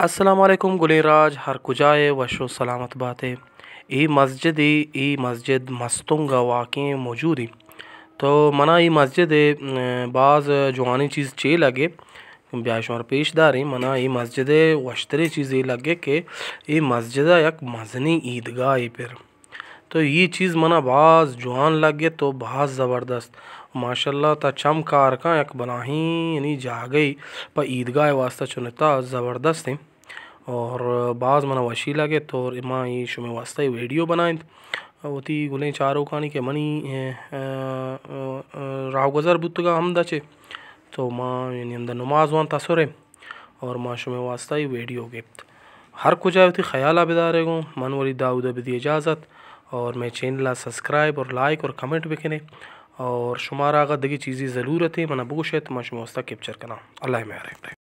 السلام علیکم گلیں راج، ہر کجا ئے وش و سلامت بات ئے۔ اے مسجد اے، اے مسجد مستونگ ءَ واقعیں موجود ایں۔ تو منا اے مسجد ءَ، م، باز جوانیں چیز چے لگے، بیا شمارا پیش داریں۔ منا اے مسجد ءَ وشتریں چیز اے لگے کہ اے مسجد ءَ یک مزنیں عیدگاہے پر۔ تو اے چیز منا باز جوان لگت و باز زبردست۔ ماشاءاللہ تا چم کار کن یک بلاہیں یعنی جاگہے پہ عیدگاہ واسطہ چنتا زبردست ایں اور باز منا وشی لگت اور ما اے شمے واسطہ اے ویڈیو بنائینت وتی گلیں چاروکانی کہ منی، اے، اے، اے، راہ گزر بوتگا ہمدا چے تو ما یعنی ہمدا نماز وانت عصر ءِ اور ما شمے واسطہ اے ویڈیو گپت۔ ہر کجا وتی خیالا بدارے گوں، من ولی داؤد ءَ بدی اجازت اور مئے چینل ءَ سبسکرائب اور لائک اور کمنٹ بکنے اور شمارا اگاں دگہ چیزی ضرورت ایں منا بگوشیت، ما شمے واسطہ کیپچر کناں۔ اللہ ءِ میارے۔